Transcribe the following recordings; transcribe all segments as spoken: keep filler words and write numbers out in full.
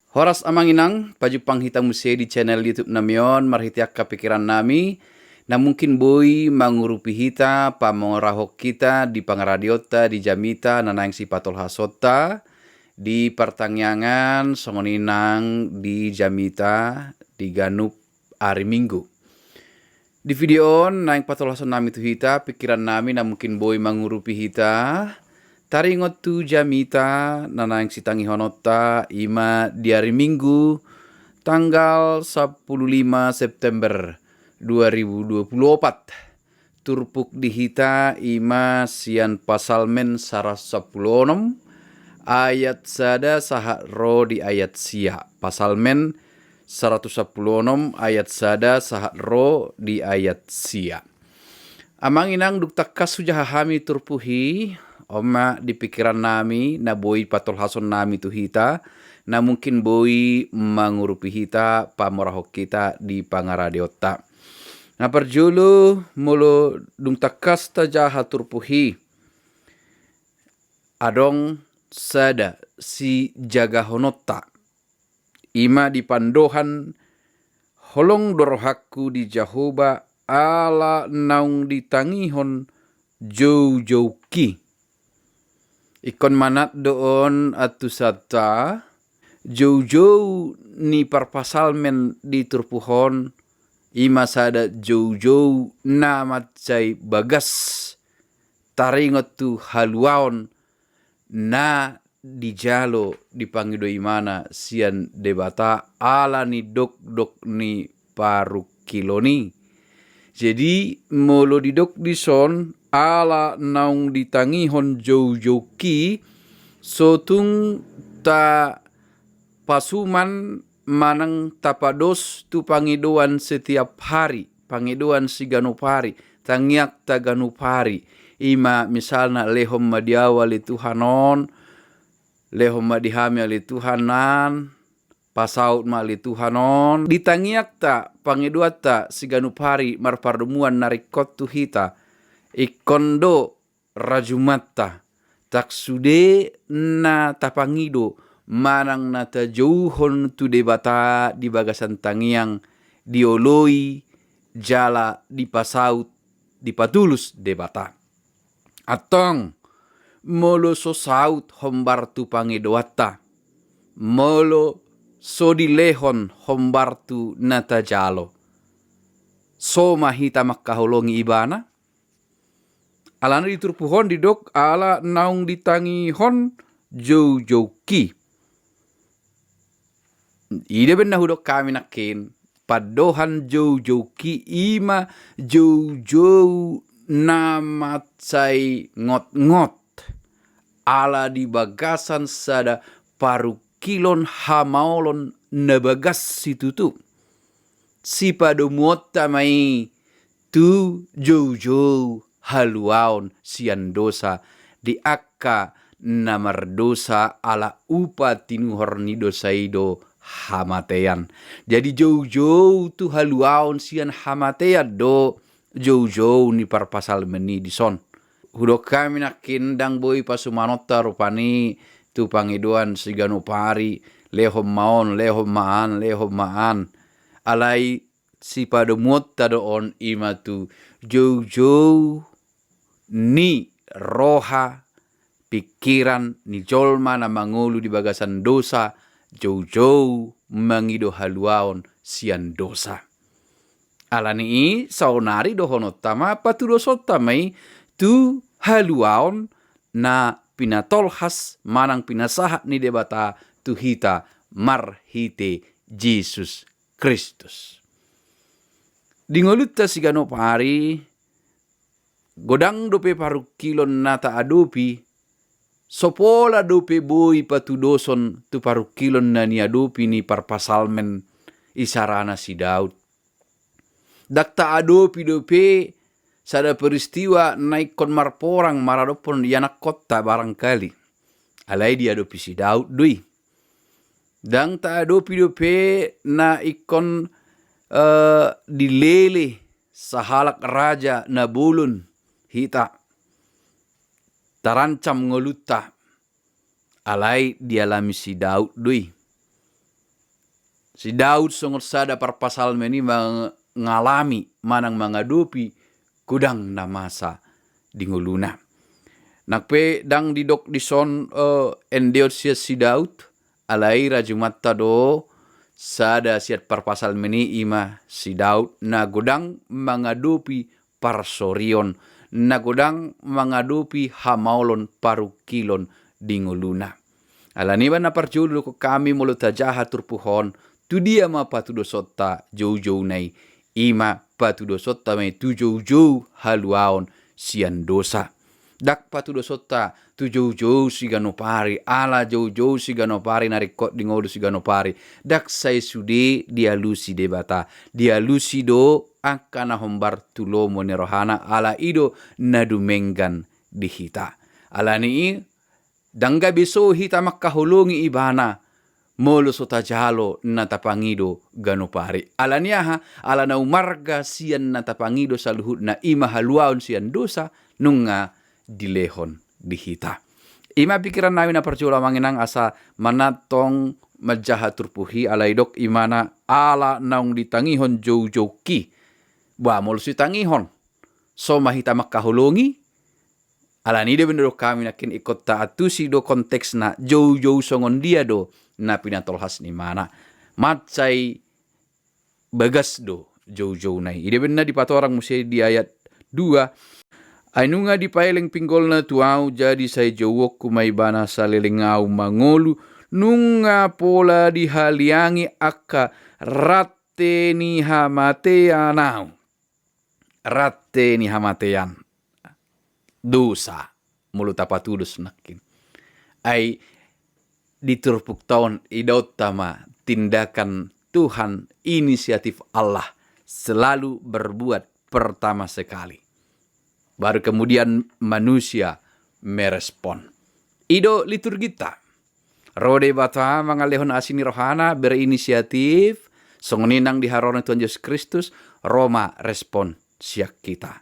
Horas amang inang, pajumpang hita muse di channel YouTube nami on, marhite angka pikiran nami, na mungkin boi mangurupi hita, pamorahon hita di pangaradeonta di jamita na naeng sipatolhasonta, di partangiangan songon i nang di jamita di ganup ari Minggu. Di video on naeng patolhason nami tu hita pikiran nami na mungkin boi mangurupi hita, taringot tu jamita na naeng sitangihononta, ima di ari Minggu tanggal sampulu lima September dua ribu dua pulu opat. Turpuk di hita ima sian Psalmen saratus sampulu onom ayat sada sahat ro di ayat sia. Psalmen saratus sampulu onom ayat sada sahat ro di ayat sia. Amang inang, dung tangkas hujaha hami turpuk i, on ma di pikiran nami na boi patolhason nami tu hita, na mungkin boi mangurupi hita, pamorahon hita di pangaradeonta. Na parjolo, molo dung tangkas tajaha turpuk i, adong sada sijagahononta. Ima di pandohan, holong do rohangku di Jahowa ala naung ditangihon joujoungki. Ingkon manat do on antusanta, joujou ni parpsalmen di turpuk on, ima sada joujou na mansai bagas, taringot tu haluaon na dijalo dipangido imana sian Debata ala ni dokdok ni parungkilon i. Jadi, molo didok dison ala naung ditangihon joujoungki, so tung tapasuman manang tapados tu pangidoan setiap hari, pangidoan siganup ari, tangiangta ganup ari. Ima misalna, lehon ma di ahu ale Tuhan on, lehon ma di hami ale Tuhan an, pasaut ma ale Tuhan on. Di tangiangta, pangidoanta siganup ari marpardomuan na ringkot tu hita, ingkon do rajumanta, ndang sude na tapangido manang na tajouhon tu Debata di bagasan tangiang, dioloi jala dipasaut, dipatulus Debata. Antong, molo so saut hombar tu pangidoanta, molo so dilehon hombar tu na tajalo, so ma hita mangkaholongi ibana? Alana di turpuk on didok ala naung ditangihon joujoungki. I do umbahen na hudok hami nangkin, pandohan joujoungki ima joujou na mansai ngotngot, ala di bagasan sada parungkilon hamaolon na bagas situtu. Sipadomuonta ma i tu joujou haluaon sian dosa di angka na mardosa, ala upa tinuhor ni dosa i do hamatean. Jadi joujou tu haluaon sian hamatean do joujou ni parpsalmen i dison. Hudok hami nangkin, ndang boi pasumanonta rupani tu pangidoan siganup ari, lehon ma on, lehon ma an, lehon ma an. Alai sipadomuonta do on, ima tu joujou ni roha, pikiran ni jolma na mangolu di bagasan dosa, joujou mangido haluaon sian dosa. Alani i saonari dohononta ma, patudosonta ma i tu haluaon na pinatolhas manang pinasahat ni Debata tu hita marhite Jesus Kristus. Di ngolunta siganup ari, godang dope parungkilon na taadopi, so pola dope boi patudoson tu parungkilon na niadopi ni parpsalmen, isarana si Daud. Ndang taadopi dope sada peristiwa na ingkon marporang maradophon ianakkonta barangkali. Alai diadopi si Daud do i. Ndang taadopi dope na ingkon, eh, dilele sahalak raja na bolon hita, tarancam ngolunta. Alai dialami si Daud do i. Si Daud songon sada parpsalmen i mangalami manang mangadopi godang na masa di ngoluna. Nang pe ndang didok dison endeon sian si Daud, alai rajumanta do sada sian parpsalmen i, ima si Daud na godang mangadopi parsorion, na godang mangadopi hamaolon parungkilon di ngoluna. Alani i ma na parjolo dohonon nami, molo tajaha turpuk on, tu dia ma patudosonta joujouna i? Ima patudosonta ma i tu joujou haluaon sian dosa. Ndang patudosonta tu joujou siganup ari, ala joujou siganup ari na ringkot di ngolu siganup ari ndang sai sude dialusi Debata. Dialusi do angka na hombar tu lomo ni rohana, ala i do na dumenggan di hita. Alani i ndang gabe so hita mangkaholongi Ibana molo so tajalo na tapangido ganup ari. Alani aha? Ala na umarga sian na tapangido saluhutna, ima haluaon sian dosa, nunga dilehon di hita. Ima pikiran nami na parjolo, amang inang, asa manat tong manjaha turpuk i, ala didok ibana, ala naung ditangihon joujoungki. Ba molo so ditangihon, so ma hita mangkaholongi? Alani i do umbahen na dohonon nami nangkin, ingkon taantusi do konteksna, joujou songon dia do na pinatolhas ni ibana. Mansai bagas do joujouna i. I do umbahen na dipatorang muse di ayat dua: Ai nunga dipaeleng pinggolna tu ahu, jadi sai jouonku ma ibana saleleng ahu mangolu, nunga pola dihaliangi angka rante ni hamatean ahu. Rante ni hamatean, dosa, molo tapatudos nangkin. Ai di turpukta on idaonta ma tindakan Tuhan, inisiatif Allah, selalu berbuat pertama sekali, baru kemudian manusia merespon. I do liturginta. Ro Debata mangalehon asi ni rohana, berinisiatif, songon i nang di haroro ni Tuhan Jesus Kristus, ro ma respon sian hita.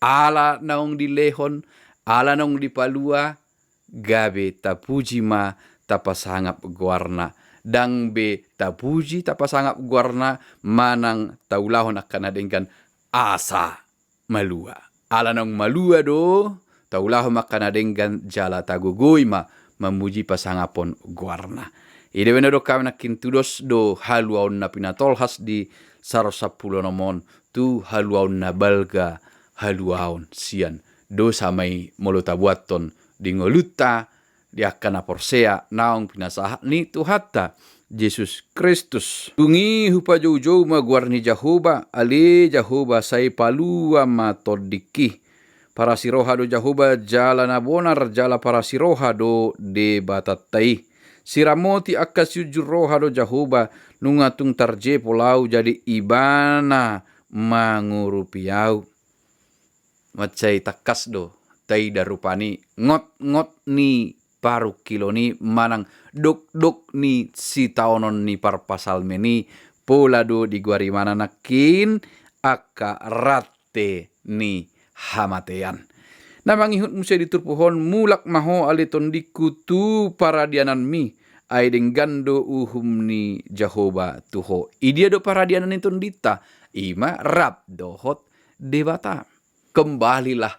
Ala naung dilehon, ala naung dipalua, gabe tapuji ma, tapasangap goarna. Ndang be tapuji, tapasangap goarna manang taulahon angka na denggan asa malua. Ala naung malua do, taulahon ma angka na denggan jala tagogoi ma mamuji, pasangapon goarna. I do umbahen na dohonon nami nangkin, tudos do haluaon na pinatolhas di saratus sampulu onom on tu haluaon na balga, haluaon sian dosa ma i molo tabuathon di ngolunta, di angka na porsea naung pinasahat ni Tuhanta Jesus Kristus. Dung i hupajoujou ma goar ni Jahowa, ale Jahowa, sai palua ma tondingki. Parasiroha do Jahowa jala na bonar, jala parasiroha do Debatanta i. Siramoti angka siunjur roha do Jahowa, nunga tung tarjepol ahu, jadi Ibana mangurupi ahu. Mansai tangkas do taida rupani ngotngot ni parungkilon i manang dokdok ni sitaonon ni parpsalmen i, pola do digoari ibana nangkin angka rante ni hamatean. Na mangihut muse di turpuk on: Mulak ma ho, ale tondingku, tu paradiananmi, ai denggan do uhum ni Jahowa tu ho. I dia do paradianan ni tondinta? Ima rap dohot Debata. Kembalilah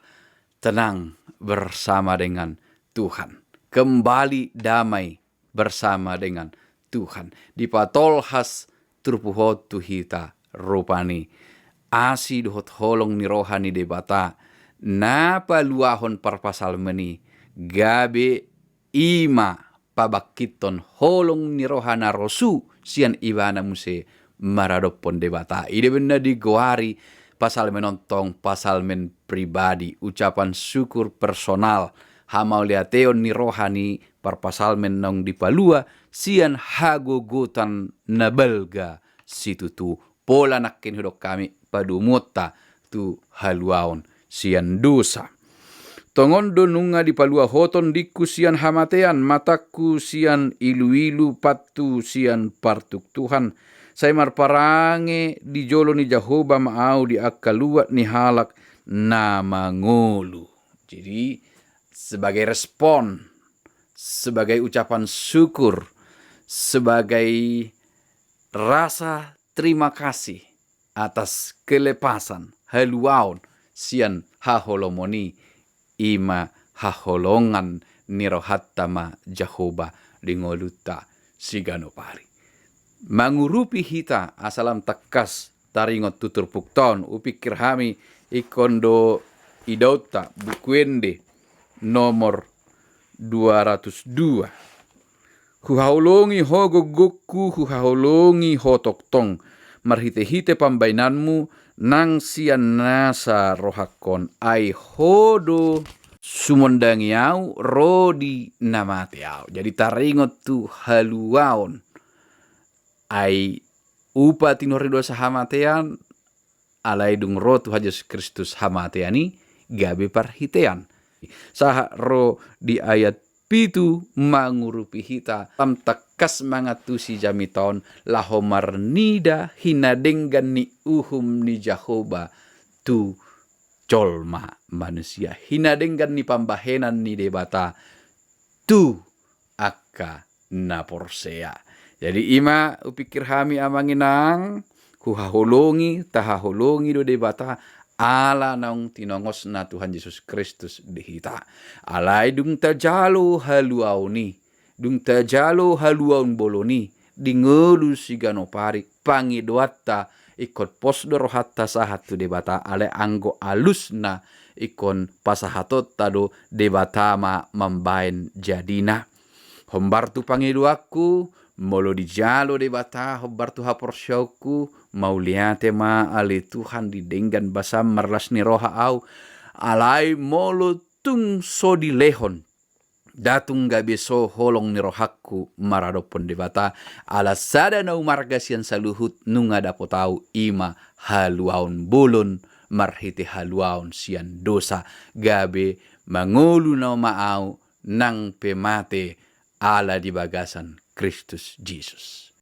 tenang bersama dengan Tuhan. Kembali damai bersama dengan Tuhan. Dipatolhas turpuk on tu hita rupani asi dohot holong ni roha ni Debata na paluahon parpsalmen i, gabe ima pabangkithon holong ni roha na rosu sian ibana muse maradophon Debata. I do umbahen na digoari psalmen on tong psalmen pribadi, ucapan syukur personal, hamauliateon ni roha ni parpsalmen naung dipalua sian hagogotan na balga situtu. Pola nangkin hudok hami padomuonta tu haluaon sian dosa. Tongon do nunga dipalua ho tondingku sian hamatean, matangku sian iluilu, patku sian partuktuhan. Sai marparange di jolo ni Jahowa ma ahu di angka luat ni halak na mangolu. Jadi sebagai respon, sebagai ucapan syukur, sebagai rasa terima kasih atas kelepasan, haluaon sian haholomon i, i ma haholongan ni rohanta ma Jahowa di ngolunta siganup ari. Mangurupi hita asa lam tangkas taringot tu turpukta on, hupikir hami ingkon do idaonta Buku Ende nomor dua ratus dua. Huhaholongi ho gogongku, huhaholongi ho tongtong, marhitehite pambaenanmu nang sian nasa rohangkon, ai ho do sumondangi au ro di na mate au. Jadi taringot tu haluaon, ai upa tinuhor ni dosa hamatean, alai dung ro Tuhan Jesus Kristus hamatean i gabe parhitean. Sahat ro di ayat pitu mangurupi hita lam tangkas mangantusi jamita on laho marnida hinadenggan ni uhum ni Jahowa tu jolma manusia, hinadenggan ni pambahenan ni Debata tu angka na porsea. Jadi i ma hupikir hami amang inang, huhaholongi, tahaholongi do Debata ala naung tinongosna Tuhan Jesus Kristus di hita. Alai dung tajalo haluaon i, dung tajalo haluaon bolon i di ngolu siganup ari, pangidoanta ingkon pos do rohanta sahat tu Debata, alai anggo alusna ingkon pasahatonta do Debata ma mambaen jadina. Hombar tu pangidoanku, molo dijalo Debata hombar tu haporseaonku, mauliate ma ale Tuhan di denggan basam marlas ni roha au, alai molo tung so dilehon, nda tung gabe so holong ni rohangku maradophon Debata, ala sada na umarga sian saluhut nunga dapot au, i ma haluaon bolon marhite haluaon sian dosa, gabe mangolu nama au nang pe mate ala di bagasan Kristus Jesus.